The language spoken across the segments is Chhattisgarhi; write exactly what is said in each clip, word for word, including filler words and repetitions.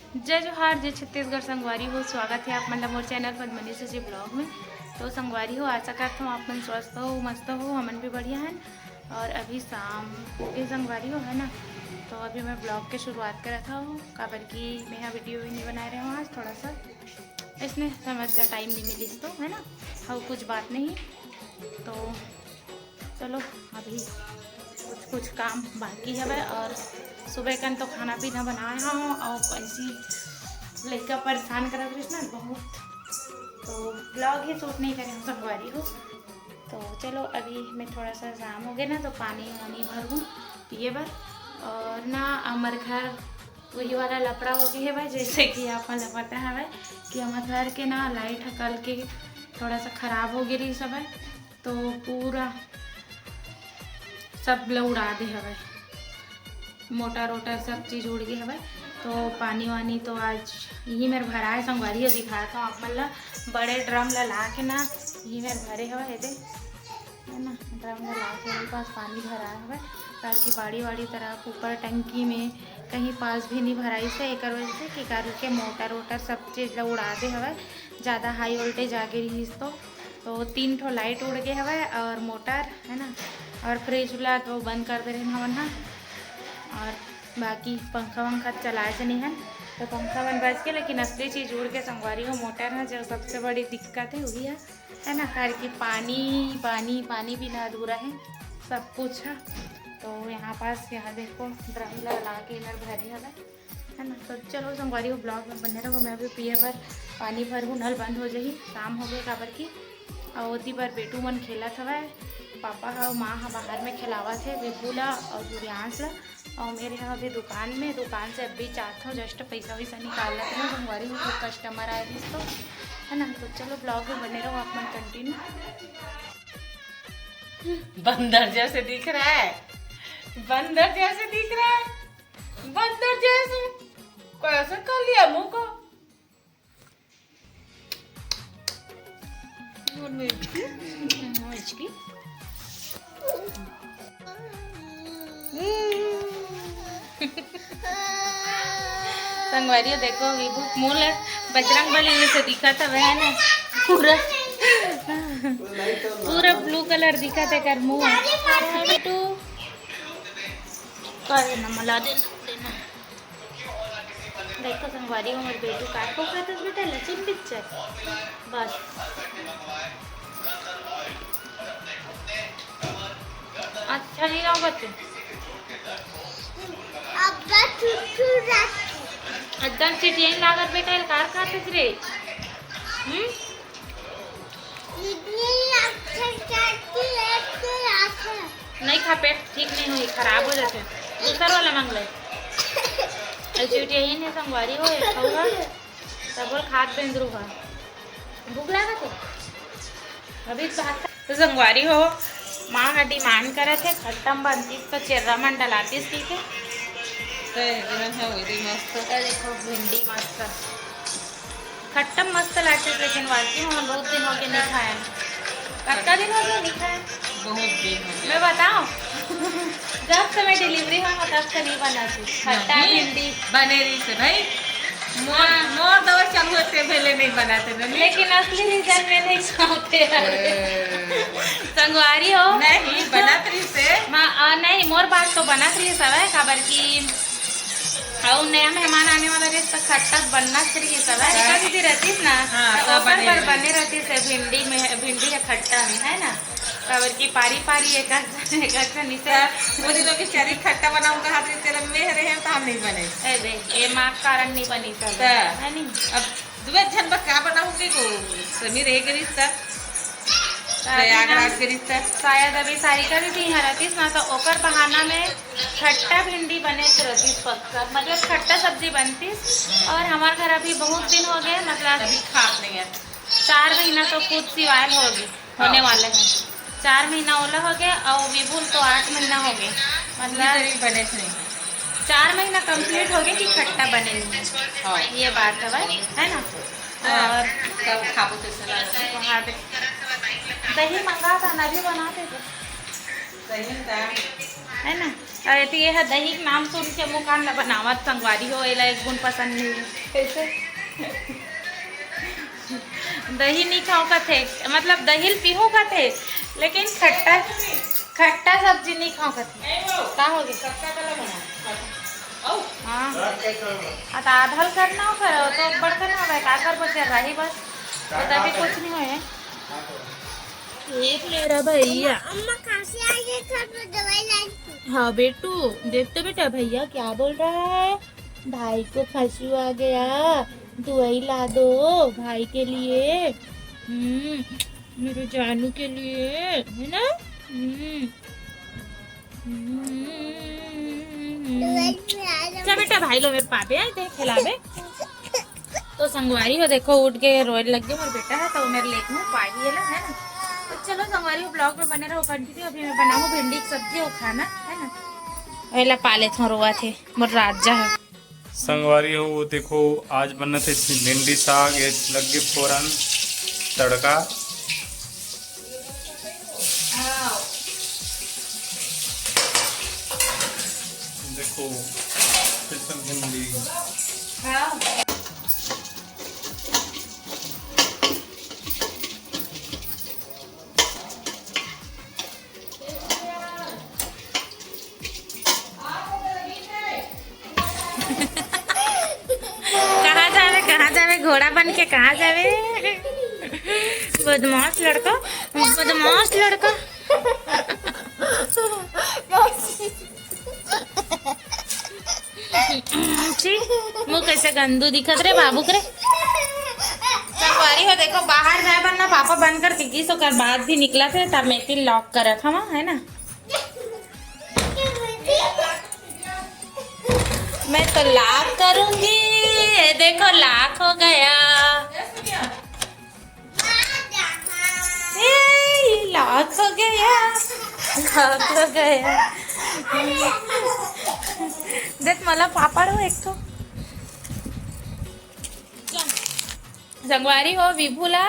जय जोहार, जय छत्तीसगढ़ संगवारी हो, स्वागत है आप मन ला मोर चैनल पद्मनी सुजी ब्लॉग में। तो संगवारी हो, आशा करत हूँ आप मन स्वस्थ हो, मस्त हो, हमन भी बढ़िया हैं। और अभी शाम हो गई संगवारी हो, है ना। तो अभी मैं ब्लॉग के शुरुआत करत हूँ, काबर कि मैं यहाँ वीडियो भी नहीं बना रहे हूँ आज, थोड़ा सा इसने समझ जा टाइम नहीं मिलिस तो, है ना, और कुछ बात नहीं। तो चलो, अभी कुछ कुछ काम बाकी हवय और सुबह कन तो खाना पीना बनाए हव और ऐसी लइका परेशान करत रहिस ना बहुत, तो ब्लॉग ही शूट नहीं करे हव संगवारी हो। तो चलो, अभी मैं थोड़ा सा जाम हो गया ना, तो पानी वानी भरहूँ पिए बर। और ना हमर घर वही वाला लफड़ा हो गया है भाई, जैसे कि आप मन ल पता है भाई कि हमर घर के ना लाइट ह कल के थोड़ा सा खराब हो गई रही सब है, तो पूरा सब ल उड़ा दे हवय, मोटर वोटर सब चीज उड़ गए हवय। तो पानी वानी तो आज यही मेर भरा है संगवारी, ये दिखाता हूँ आप मन ला। बड़े ड्रम ला ला के ना यही मेर भरे हवय, ये दे, है ना, ड्रम ला ला के मेरे पास पानी भरा हवय, ताकि बाड़ी वाड़ी तरफ ऊपर टंकी में कहीं पास भी नहीं भराइस है, एकर वजह से कि कारू के मोटर वोटर सब चीज ला उड़ा दे हवय, ज़्यादा हाई वोल्टेज आगे रहिस तो। तो तीन ठो लाइट उड़ गए हवय और मोटर, है ना, और फ्रिज ला तो बंद कर दे रहे हवन हा। और बाकी पंखा वंखा चलाए से नहीं है, तो पंखा मन बच के, लेकिन असली चीज उड़ के संगवारी हो मोटर है, जो सबसे बड़ी दिक्कत है वही है, है ना, काहे कि पानी पानी पानी बिना अधूरा है सब कुछ है। तो यहाँ पास यहाँ देखो ड्रम ला ला के इधर भरे हवय, है ना। तो चलो संगवारी हो, ब्लॉग में बने रहो, मैं अभी पिए बर पानी भरहूँ, नल बंद हो जाही, शाम हो गए काबर की। और ओती बर बेटू मन खेलत हवय, पापा ह माँ ह बाहर में खिलावत हे विभू ला और सूर्यांश ला, और मेरे ह अभी दुकान में, दुकान से अभी जात हूँ, जस्ट पैसा वैसा निकालत हूँ, संगवारी हो, कुछ कस्टमर आए रहिस तो, है ना। तो चलो ब्लॉग में बने रहो आप मन कंटिन्यू। बंदर जैसे दिख रहा है, बंदर जैसे दिख रहा है, बंदर जैसे। कैसे कर लिया मुंह को? संगवारी हो, देखो विभू के मुंह ला बजरंग बली जैसे दिखत हवे, है ना, पूरा, पूरा ब्लू कलर दिखत हे एकर मुंह। टू करे ना मला दे लेना। देखो संगवारी हो, हमर बेटू का को खात हस बेटा, लहसुन पिक्चर। बस। अच्छा नहीं लागत हे। अब्बा चुचू एकदम चिटिया लागत बेटा, एला कार खात हस रे? हम्म? इतनी अच्छा चाची एक तो आखिर। नहीं खा, पेट ठीक नहीं होही, खराब हो जाथे। दूसर वाला मांग ले। अरे चुटिया ही नहीं संगवारी हो, एक खाऊंगा। तब बोल खात बेंदरू हा। भूख लागत हे? अभी तो भात खा-, तो संगवारी हो, माँ हा डिमांड करत हे, खट्टा म बनतीस तो चेर्रा मन डलातीस, ठीक है? तो ये है, वो भी मस्त। ये देखो, भिंडी मस्त। खट्टा मस्त लागथे, लेकिन वाकई में बहुत दिन हो गए नहीं खाए। कतका दिन हो गए नहीं खाए? बहुत दिन हो गए। मैं बताऊं, जब से मैं डिलीवरी हुआ हूँ, तब से नहीं बना थी खट्टा नहीं, भिंडी। बने रहिस हे भाई। मोर, हाँ। मोर दवा चालू होते पहले नहीं बनाते ना, नहीं? लेकिन असली रीजन में नहीं खाते हैं। ए। संगवारी हो? नहीं, बनत रहिस हे। हाँ, आ, नहीं, मोर बात तो बनत रहिस हवय, काबर की अउ नया मेहमान आने वाला रहिस त खट्टा बनना चाहिए सब, है? हाँ। रेखा दीदी रहतीस ना, हाँ, त सब ओकर बने बर रहे। बने रहतीस हे भिंडी में, भिंडी हे खट्टा में, है ना? काबर की पारी पारी एक आध, एक आध जन इसे हाँ, बोली तो कि चरी खट्टा बनाऊं कहा थे, तेरा में रहे त हम नहीं बने। ए बे, ए माँ के कारण नहीं बनी सब, त है नहीं? अब दुए झन बर का बनाऊंगी को, समीर एक रहिस त। शायद प्रयागराज ना, के रिश्ता। शायद अभी सारिका दीदी यहाँ रहतीस ना, तो ओकर बहाना में खट्टा भिंडी बने तो रहतीस पक्का, मतलब खट्टा सब्जी बनतीस। और हमार घर अभी बहुत दिन हो गए, मतलब अभी खात नहीं है। चार महीना तो खुद सिवाय हो गए, होने हाँ। वाले हैं। चार महीना ओला हो गए और विभुल तो आठ महीना हो गए, मतलब अभी बने थे नहीं। चार महीना कंप्लीट हो गए कि खट्टा बने नहीं है। हाँ। ये बात है भाई, है ना? हाँ, और तब खाबो तो ऐसा लगता है। वहाँ पे दही मंगा था ना, अभी बनाते थे। दही था। है ना? अरे, तो ये ह दही के नाम सुन के मुँह कान ला बनावत संगवारी हो, एला एक बूंद पसंद नहीं है। कैसे? दही नहीं खाओ कथे, मतलब दही ल पीहूँ कथे, लेकिन खट्टा, खट्टा सब्जी नहीं खाओ कथे। का हो गया? हाँ, हाँ, तो आधा ल करना हो, फिर तो बड़का ना हो, का कर बचे रही बस, तो तभी कुछ नहीं होए। एक मेरा भैया। अम्मा खांसी आ गई, घर पे दवाई लाई। हाँ बेटू, देख तो बेटा, भैया क्या बोल रहा है, भाई को खांसी आ गया, दवाई ला दो भाई के लिए। हम्म, मेरे जानू के लिए, है ना? हम्म। हम्म। चल बेटा, भाई लो मेरे पापे आए थे खिलावे। तो संगवारी हो, देखो, उठ के रोए लग गए मोर बेटा है, तो मेरे लेट में पाही है ना, है ना। तो चलो संगवारी हो, ब्लॉग में बने रहो कंटिन्यू। अभी मैं बनाऊँ भिंडी की सब्जी और खाना, है ना। वेला पाले थो रोआ थे, मोर राजा है। संगवारी हो, वो देखो, आज बनत हे भिंडी साग, ये लग गए फोरन तड़का। देखो, कैसन भिंडी। कहाँ जावे, कहाँ जावे, घोड़ा बन के कहाँ जावे? बदमाश लड़का, बदमाश लड़का। छी, मुँह कैसे गंदू दिखत रे बाबू के रे। संगवारी हो, देखो, बाहर जाए बर ना पापा बंद करके गिस, ओकर बाद भी निकलत हे, तब मैं एती लॉक करत हवा, है ना। मैं तो लॉक करूंगी, ये देखो, लॉक हो गया। ए, लॉक हो गया, लॉक हो गया। देख, मला पापड़ हो एक ठो। संगवारी हो, विभू ला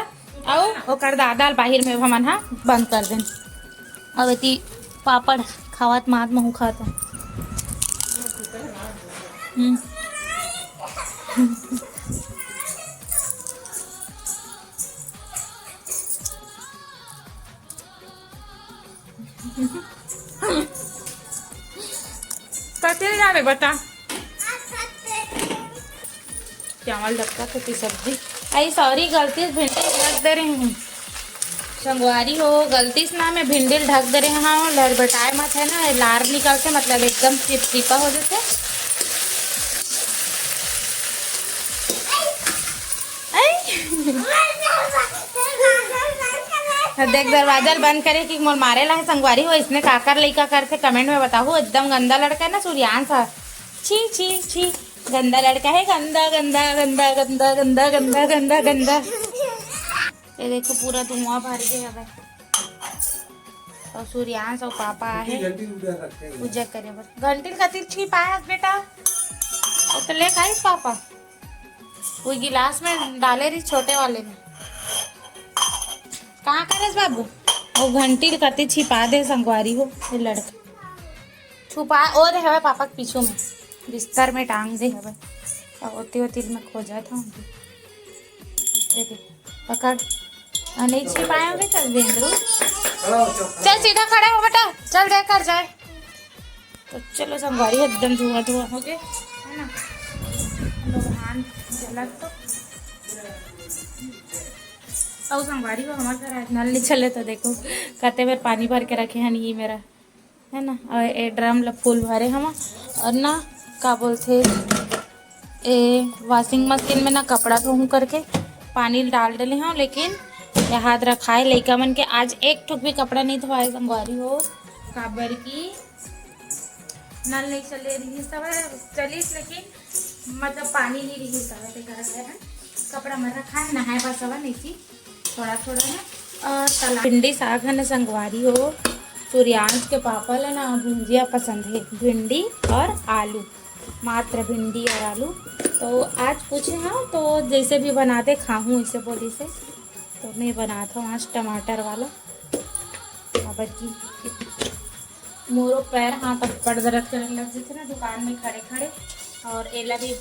अउ ओकर दादा ल बाहिर में हमन हा बंद कर देन। अब एती पापड़ खावत मात महू खात हूँ। हम्म। कते जावे बता? चावल धक्का तो की सब्जी। आई सॉरी, गलती से भिंडी ढक दे रही हूँ। संगवारी हो, गलती से ना मैं भिंडी ढक दे रही हूँ। लड़बटाए मत है ना, लार निकलते, मतलब एकदम चिपचिपा हो जाते। आई। देख, दरवाजा ल बंद करे कि मोर मारे ला है संगवारी हो। इसने काकर लइका करथे, कमेंट में बताहू। एकदम गंदा लड़का है ना सूर्यांश ह। छी, छी, छी, गंदा लड़का है, गंदा, गंदा, गंदा, गंदा, गंदा, गंदा, गंदा, गंदा। ये देखो, पूरा धुआं भर गया है। और सूर्यांश और पापा आहे पूजा करे बर। घंटी ल कति छिपाए हस बेटा? वो तो लेके आइस पापा। वो गिलास में डाले रही, छोटे वाले में। कहाँ करेस बाबू? वो घंटी ल कति छिपा दे संगवारी हो, ये लड़का। छुपा, ओ दे हवे पापा के पीछू में, बिस्तर में टांग दे हवे। अब ओती ओती में खोजत हूँ। ये दे, पकड़। आ, नहीं छिपाए होंगे तब बेंदरू। चल सीधा खड़े हो बेटा, चल दे कर जाए। तो चलो संगवारी, एकदम धुआं धुआं हो गए, है ना? लोग हाथ जलत तो। और संगवारी हो, हमारे घर आज नल नहीं चले तो देखो, कते बेर पानी भर के रखे हन ये मेरा, है ना। और ए ड्रम ला फुल भरे हवा और ना, का बोलथे, ए वॉशिंग मशीन में ना कपड़ा धोहूँ करके पानी डाल डले हूँ, लेकिन ये हाथ रखाए लइका मन के आज एक ठुक भी कपड़ा नहीं धोआए संगवारी हो, काबर की नल नहीं चले रही सब चलिस, लेकिन मतलब पानी नहीं रही सब, ते करा है कपड़ा में रखा है, नहाए बस हवा नहीं थी। थोड़ा थोड़ा ना। और तला भिंडी साग है ना संगवारी हो, सूर्यांश के पापा ला ना भुंजिया पसंद है, भिंडी और आलू, मात्र भिंडी और आलू। तो आज पूछे हाँ, तो जैसे भी बनाते खाहूँ इसे बोली से, तो मैं बनाता हूँ आज टमाटर वाला। अब की मोरो पैर हाथ अब्बड़ दर्द करे लग जथे ना दुकान में खड़े खड़े, और एला भी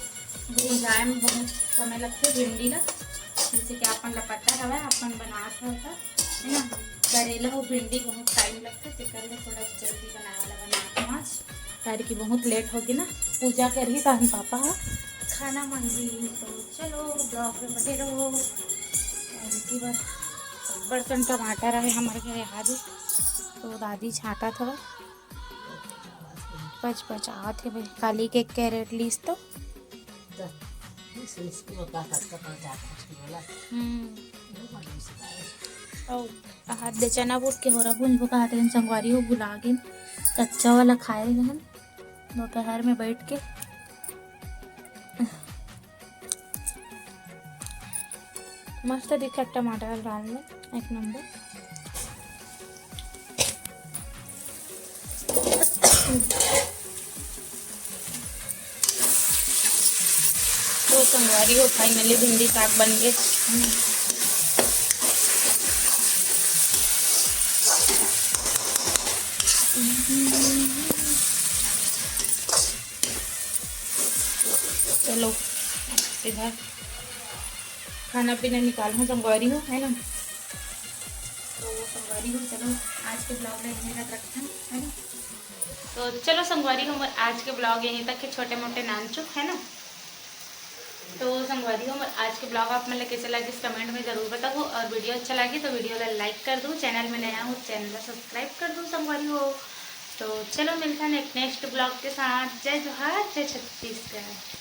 भुंजाए में बहुत समय लगथे भिंडी ला। जैसे कि अपन ला पता हवय, अपन बनात हव त, है ना, करेला अउ भिंडी बहुत टाइम लगथे, तेकर ले थोड़ा जल्दी बनाए वाला बनात हव आज, काहे कि बहुत लेट होगे ना। पूजा करही तहन पापा ह खाना मांगही। तो चलो, ब्लॉग में बने रहो। इनकी बस बर्तन टमाटर है हमारे घर आज, तो दादी छांटत हवय। पच पच आत हे भाई, काली के कैरेट लीस तो। हम्म। अउ हाथ दे चना बूट के होरा भूंजबो कहत रहेन संगवारी हो, भुला गेन। कच्चा वाला खाए रहेन दोपहर में बैठ के। मस्त दिखत टमाटर डाल में, एक नंबर। तो संगवारी हो, finally भिंडी साग बन गए। चलो, सीधा खाना पीना निकालहूँ संगवारी हो, है ना। तो संगवारी हो, चलो आज के ब्लॉग ला यहीं तक रखथन, है ना। तो चलो संगवारी हो, मोर आज के ब्लॉग यहीं तक के, छोटे मोटे नानचुक, है ना। तो संगवारी हो, मोर आज के ब्लॉग आप मन ला कैसे लगिस, कमेंट में जरूर बताओ, और वीडियो अच्छा लगे तो वीडियो ला लाइक कर दो, चैनल में नया हो चैनल ला सब्सक्राइब कर दो संगवारी हो। तो चलो मिलथन एक नेक्स्ट ब्लॉग के साथ। जय जोहार, जय छत्तीसगढ़।